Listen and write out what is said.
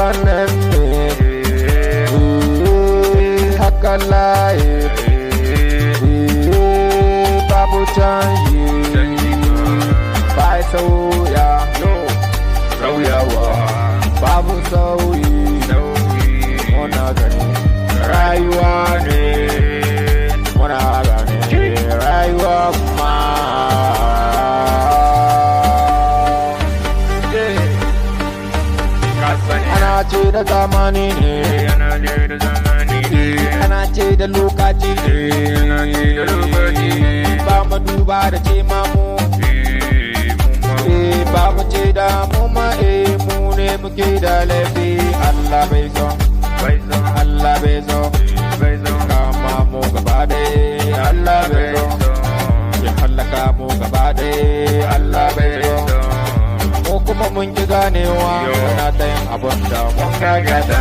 Nan ne haka layi, babu canji, ba sauya Sauyawa. Babu sauyi. Muna gani rayuwa ne, muna gani rayuwa kuma. Ka sani. Ana ce da zamani ne. Ana ce da zamani ne. Ana ce da lokaci ne. Ana ce da lokaci ne. Ba mu duba da ce ma mu. Eh, mu ma. Eh, ba mu ce da mu ma, eh, mu ne muke da laifi. Allah bai so. Bai so. Allah bai so. Bai so. Kama mu gaba ɗaya, Allah bai Bai so. so. Ya hallaka mu gaba ɗaya, Allah bai Bai so. so. Mu kuma mun ki ganewa, muna ta yin abun da mun ga.